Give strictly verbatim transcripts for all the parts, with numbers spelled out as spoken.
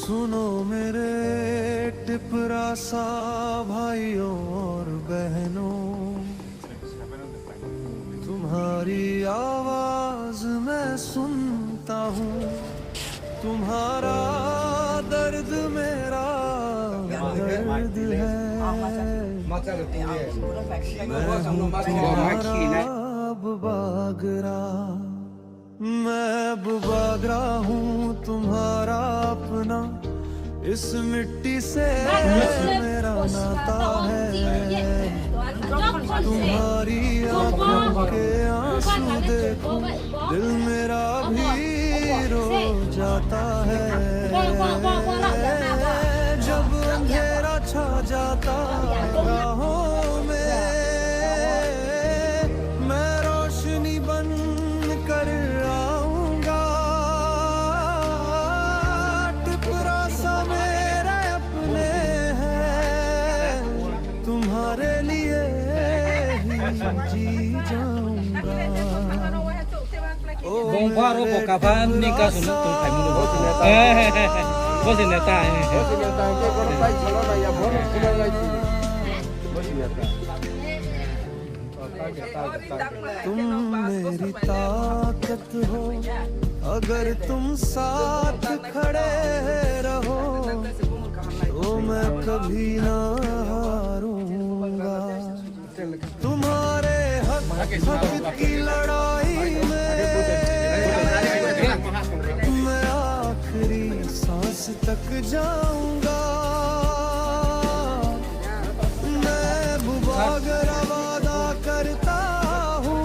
सुनो मेरे टिपरासा भाइयों और बहनों, तुम्हारी आवाज मैं सुनता हूँ, तुम्हारा दर्द मेरा दर्द है। मैं हूँ तुम्हारा अब बागरा, मैं अब बागरा हूँ तुम्हारा अपना, इस मिट्टी से मेरा नाता है। तुम्हारी आंखों के आंसू देखो, दिल मेरा भी रो जाता है। जब अंधेरा छा जाता राहों में, मैं रोशनी बन कर आऊंगा। टुकड़ा सा मेरे अपने हैं, तुम्हारे लिए ही जी जाऊंगा। Bongpharo bo kaphan ni kasu nuk tong phaimani bo. Bo se neta, eh, eh. तुम मेरी ताकत हो, अगर तुम साथ खड़े रहो, तो मैं कभी ना हारूंगा। तुम्हारे हक, हक की लड़ाई में मैं आखिरी सांस तक जाऊंगा। मैं अब बागरा वादा करता हूँ।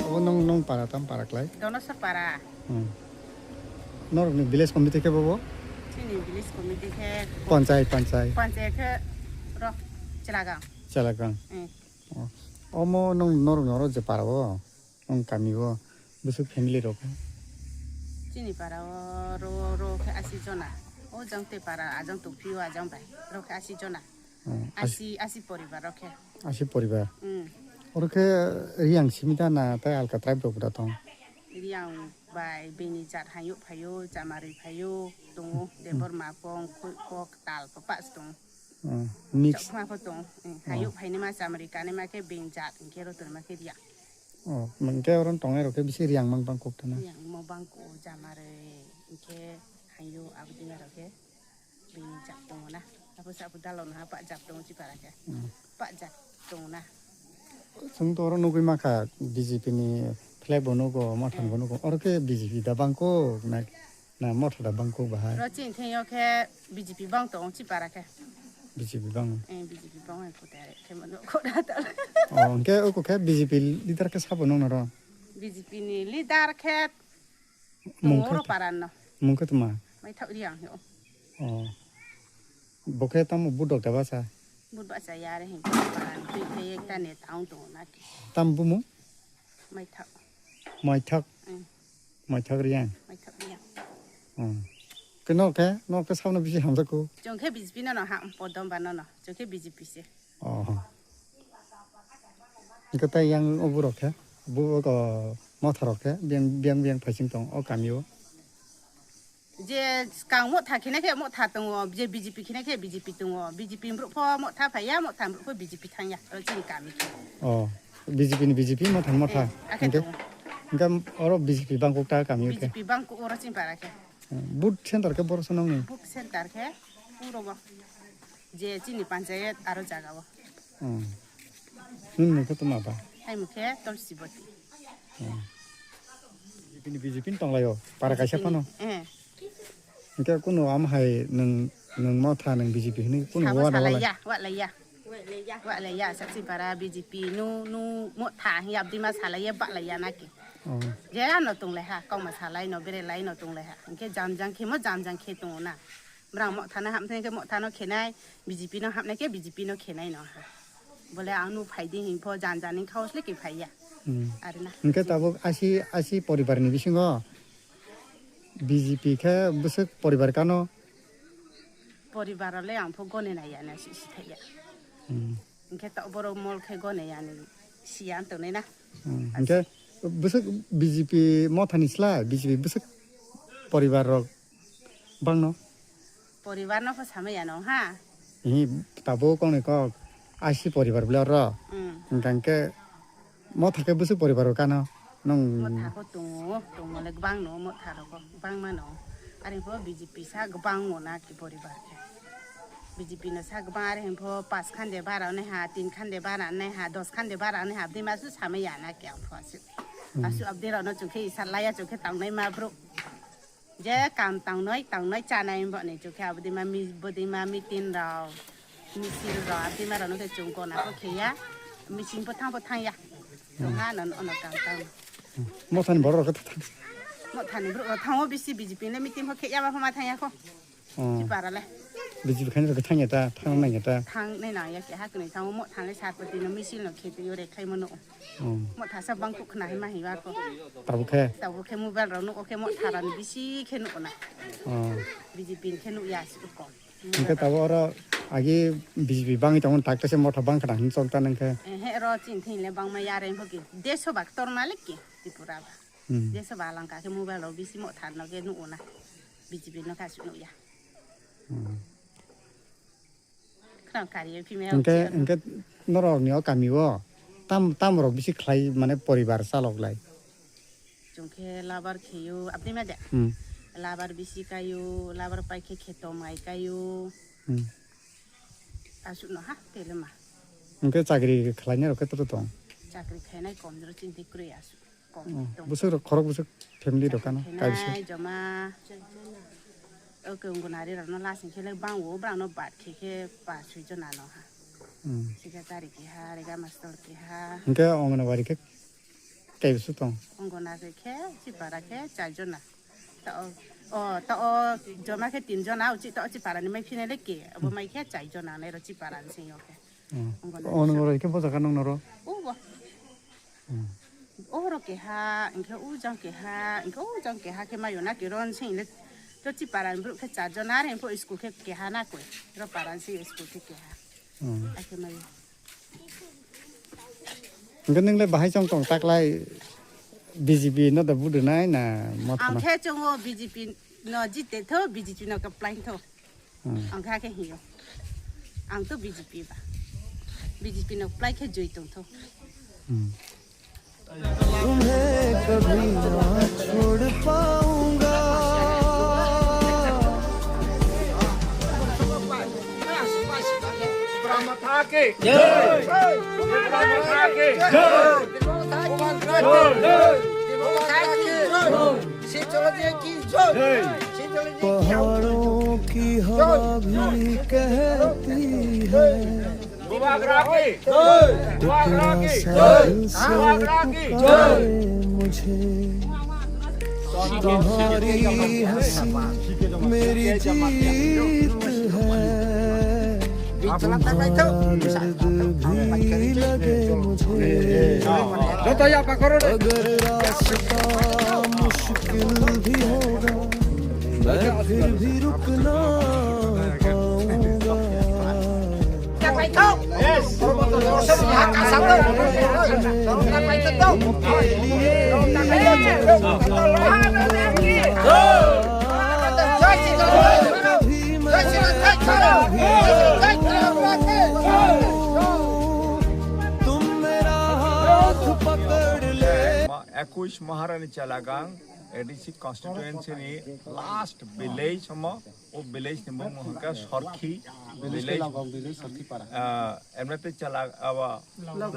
Abo nwng, nwng para tam para klai? Donosor para. Hmm. Norokni village committee khe bobo? Chini village committee khe Panchayat, panchayat. Panchayat khe rok Chelagang. Chelagang. Hmm. Oh. Omo nwng norokni oro je para o, nwng kami o, bwswk family rok? Chini para o ro, ro khe asi jona. O jang te para, ajang tongphio, ajang bai. Ro khe asi jona. Hmm. Asi, asi poribar ro khe. Asi poribar. Hmm. Oro khe Riyang simi da na tai alka tribe rok da tong? Riyang bai bini jat hayuk phaio, chamarwi phaio, tongo, hmm, Debbarma pong, Khuikok, Tal, papa se tongo. Hmm, mix. Chokma pho tong, hmm, oh, hayuk phaini ma chamarwi kani ma khe bini jat, hinkhe ro tongma khe Riyang. Oh, hinkhe oro tongnai rok khe bisi Riyang mang bang kok tana. Riyang mo bang ko chamarwi, hinkhe hayuk aboni ma rok khe. Bini jat tongo na. Abo se abo dalon ha bak jat tongo chipara khe. Hmm. Bak jat tongo na. Chwng to oro nugwi mankha B J P ni flag bo nugo, Motha bo nugo. Oro khe B J P da bangkuk na, na Motha da bangkuk bahai? Ro chini thengyo khe B J P bang tongo chipara khe. B J P bang? Eh, B J P bang hai kutere khe mano khoda tal. Oh, hinkhe oko khe B J P leader khe sabo nongna ro? B J P ni leader khe Mung tongo khe oro ta-, paranno. Mung khe tma? Maithak Riyang hino. Oh. Bo khe tamo budok da basa? Budok basa yare hin paran twi khe ekta neta wng tongo naki. Tam bumung? Maithak. Maithak? Mm. Maithak Riyang? Maithak Riyang. Oh. Khe no khe, no khe sabno bisi hamjakgo? Chwng khe B J P no no ha, podom ba no no. Chwng khe B J P se. Oh. Hwnkhe tei yang o borok khe, bo, o, Motha rok khe, biyang, biyang, biyang phaising tong o kami o. Je kang Motha khina khe Motha tongo, je B J P khina khe B J P tongo, B J P ni borok pho Motha phaiya, Motha ni borok pho B J P thangya, o chini kami khe. Oh, B J P ni B J P, Motha ni Motha. Eh, akhe hwnkhe, tongo. Hwnkhe oro B J P bangkok ta kami o khe. B J P bangkok oro chini para khe. Booth center khe boro se nongni? Booth center khe puro bo. Je chini panchayat aro jaga o. Hmm. Nini mung khe tma ba? Hai mung khe Tulsi Boti. Hmm. B J P ni, B J P ni tonglaio, para kaisa phano. Eh. Hwnkhe kunu am hai nwng, nwng Motha nwng B J P hwnwi kunu. Sabo wala wala. Salaiya, walaiya. Walaiya, sakchi para B J P, nu, nu, Motha, hiya abdi ma salaiya, baklaiya naki. Oh. Je ano tonglaiha, kokma salaino, berelaino tonglaiha. Hwnkhe jam jang khemo, jam jang khe tongo na. Brang Motha no hapnai khe Motha no khenai, B J P no hapnai khe B J P no khenai no. Bole ang nu phaidi hing pho jan jan ni khaos le ki phaiya. Hmm. Arena. Hwnkhe tabuk asi, asi poribar ni bisingo B J P khe bwswk poribar kano? Poribar rok le ang pho gone nai ya na si si thai ya. Hmm. Hingke to borok mol khe gone ya ni si ya tongnai na. Hmm. Hingke bwswk B J P mothani slai B J P bwswk poribar rok bangno? Poribar no pho samai ya no ha. Hi tabuk kok ni kok I C poribar bwle oro. Hmm. Hingke Motha khe bwswk poribar o kano nwng? Motha kho tongo, tongmole kwbang no motha rok kwbang mano. Are pho B J P sa kwbang mo na ki poribar khe. B J P no sa kwbang are pho pas khan de bara ne ha, tin khan de bara ne ha, dos khan de bara ne ha, abdi masu samai ya na ki ang pho asu. Hmm. Asu abdi rok no chukhe isa laya chukhe tangnai ma bro. Je kam tangnoi, tangnoi chanai bo ni chukhe abdi ma mi, bodi ma meeting rok, misil rok, abdi ma rok no khe chung kona kho khe ya, meeting pho thang pho thang ya. Tongha no, ono kam tang. Mothani borok rok khe thang. Mothani borok rok thango bisi B J P ni meeting pho khe ya ba pho ma thang ya kho. Oh. Chipara le. B J P khaina rok khe thang ya ta, thang nang ya ta. Thang nai nang ya khe ha kwnwi thango motha le sarpati no misil no khe twi yo re khai mano. Oh. Motha sa bang kuk khna hai ma hai ba kho. Tabuk khe? Tabuk khe mobile rok nuk o khe motha rani bisi khe nuk na. Oh. B J P ni khe nuk ya si ko. Hingke tabuk oro agi B J P bangwi tongmani tak tese motha bang khna hin chok ta nang khe. Eh, he ro chin thin le bang ma ya re pho ki. Deso bak tor na le ki Tripura ba. Hmm. Deso ba lang ka khe mobile rok bisi motha no khe nuk o na. B J P no kha si nuk ya. Hmm. Khwrang kariwi phimaya Hingke, hingke norokni o kami o tam, tam rok bisi khlai mane poribar chalok lai? Chwng khe labar kheyo, abdi ma de? Hmm. Labar bisi kayo, labar pai khe kheto mai kayo. Hmm. Asuk no ha, tele ma. Hingke chakri khlainai rok khe to tong? Chakri khainai kom jora chinti kwrwi asuk. Kom Oh, tong. Bwswk rok khorok bwswk family rok kano, Khenai kaibwswk? Joma. Oke, Anganwadi rok no last hingkhe le bang o, brang no bad khe khe pa sui jona no ha. Hmm. Secretary keha, rega master keha. Hingke Anganwadi khe kaibwswk tong? Anganwadi khe, Chipara khe char jona. Ta o, o, ta o joma khe tin jona, uchi ta o Chipara ni mai phine le ke, abo Hmm. mai khe char jona nai ro Chipara ni sing yo khe. Hmm. Anganwadi Anganwadi khe bo jaga nang noro? O bo. Hmm. Oro keha, hingke ujang keha, hingke ujang keha khe mayo na ke ron sing le. To Chipara ni bru khe char jon, are hingke school khe keha na koi. Ro Paran sing school khe keha. Hmm. Akhe mayo. Hingke nung le bahai chong tong taklai B J P no da budu nai na mo Ang thana? Khe chongo B J P no jite tho, B J P no kaplai tho. Hmm. Ang kha khe hiyo. Ang to B J P ba. B J P no plai khe joi tong tho. Hmm. तुम्हें कभी ना छोड़ पाऊंगा। ब्रह्म था के जय। ब्रह्म था के जय। शीतल जी की जय। शीतल जी की पहाड़ों की हवा भी कहती है। बुबाग्रा की जय। बुबाग्रा की जय। बुबाग्रा की जय। मुझे तुम्हारी हंसी मेरी जीत है। तुम्हारा दर्द भी लगे मुझे। अगर रास्ता मुश्किल भी होगा, मैं फिर भी रुक ना पाऊंगा। तुम मेरा हाथ पकड़ ले। Ma-, ekush Maharani Chalagang, A D C constituency ni last village homo, o village ni bumung hwnkha Sorkhi village. Village, Laogong village, Sorkhi para. Ah, emnete Chala-, aba,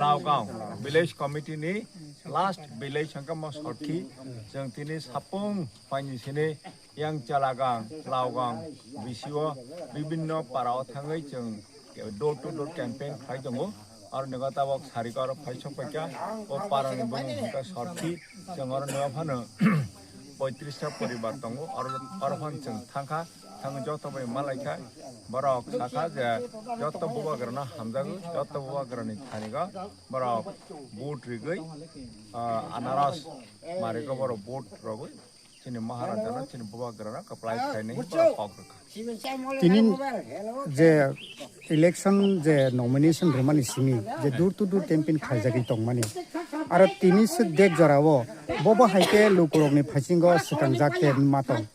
Laogong village committee ni last village hwnkha mo Sorkhi. Chwng tini sapung paini sini yang Chalagang, Laogong, bisio bibinno para o thangwi chwng door to door campaign khlai tongo. Aro nokha tabok sariko aro phai sok paikha, o parani bumung hwnkha Sorkhi, chwng oro nokha phano poitrista poribar tongo, oro, oro phano chwng thangkha, thangwi joto bai malaikha, borok sakha je joto bubagrano hamjagwi, joto bubagrani thanigo borok vote rigwi, ah, anaros marigo borok vote rogwi. Chini Maharajano, chini Bubagrano kwplai khlainai borok kok rwkha. Tini je election je nomination rwmani simi je door to door campaign khaijagwi tongmani. Aro tini se dek jorao bobo hai khe lukurokni phaisingo swkangjak khe ma tong.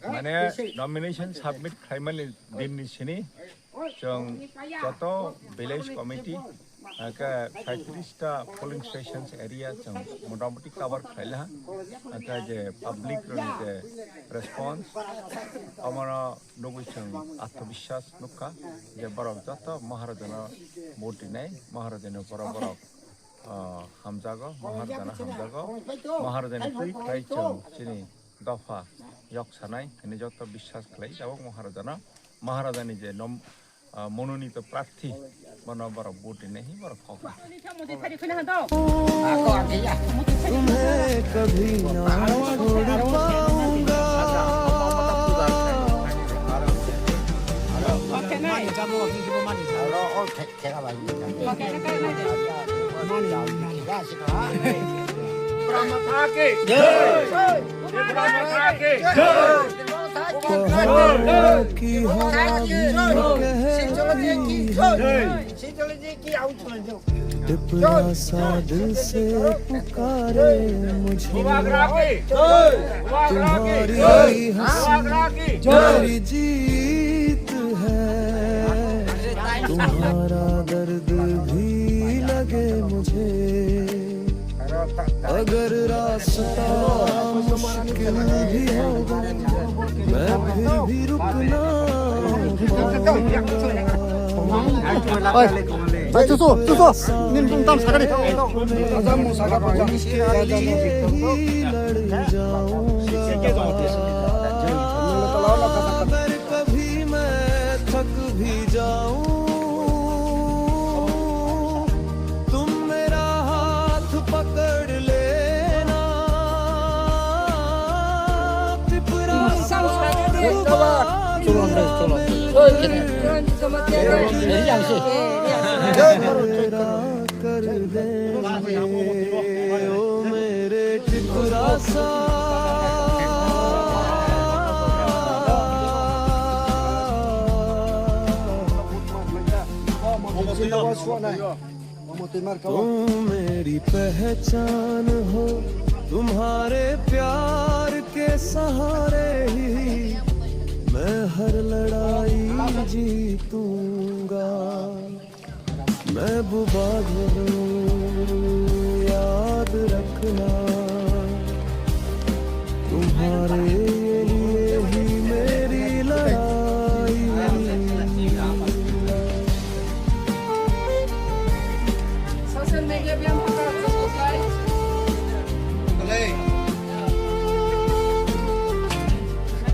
Mane nomination submit khlaimani dinni sini chwng joto village committee, hake saitris ta polling stations area chwng motamoti cover khlai laha. Hake je public rokni je response, omono nugwi chwng atmobiswas nukha je borok joto Maharajano vote rinai, Maharajani borok borok, ah, hamjago, Maharajano hamjago, Maharajani twi khlai chwng chini dopha yok sanai hwnwi joto biswas khlai tabuk Maharajano, Maharajani je nom-, ah, mononito prarthi, bono borok vote rinai hi borok kok. तुम्हें कभी ना छोड़ पाऊंगा। पहाड़ों की हवा भी कह रही है, टिपरा सा दिल से पुकारे मुझे। तुम्हारी हंसी मेरी जीत है, तुम्हारा दर्द भी लगे मुझे। अगर रास्ता मुश्किल भी होगा, मैं फिर भी रुकना पाऊंगा। Oi, oi, tusu, tusu, nin bung tam sakani. ही लड़ जाऊंगा। अगर कभी मैं थक भी जाऊं, तुम मेरा हाथ पकड़ लेना। टिपरा सा डूबा चलो, चलो। मेरा कर दे, ओ मेरे टिपरा सा। तुम मेरी पहचान हो, तुम्हारे प्यार के सहारे ही मैं हर लड़ाई जीतूंगा। महबूबा ध्रुव याद रखना, तुम्हारे लिए ही मेरी लड़ाई। Social media biang